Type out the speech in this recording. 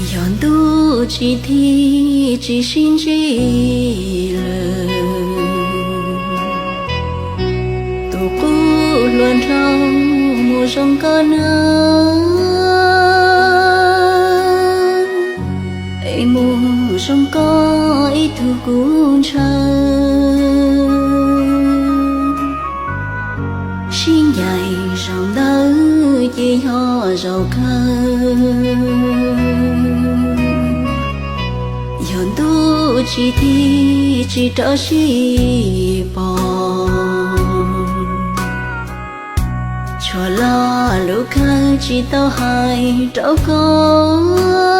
Yog ntuj tsis thim tsis sib ntsib lawm, tus qub hluas nraug mus zoo nkauj na, es mus zoo nkauj ib tug kuv ntshaw. Sib ncaim zaum ntawd ces yog zaum kawg. Yog ntuj tsis thim tsis rov sib pom, tshuav lo lus kawg tsis tau hais rau koj.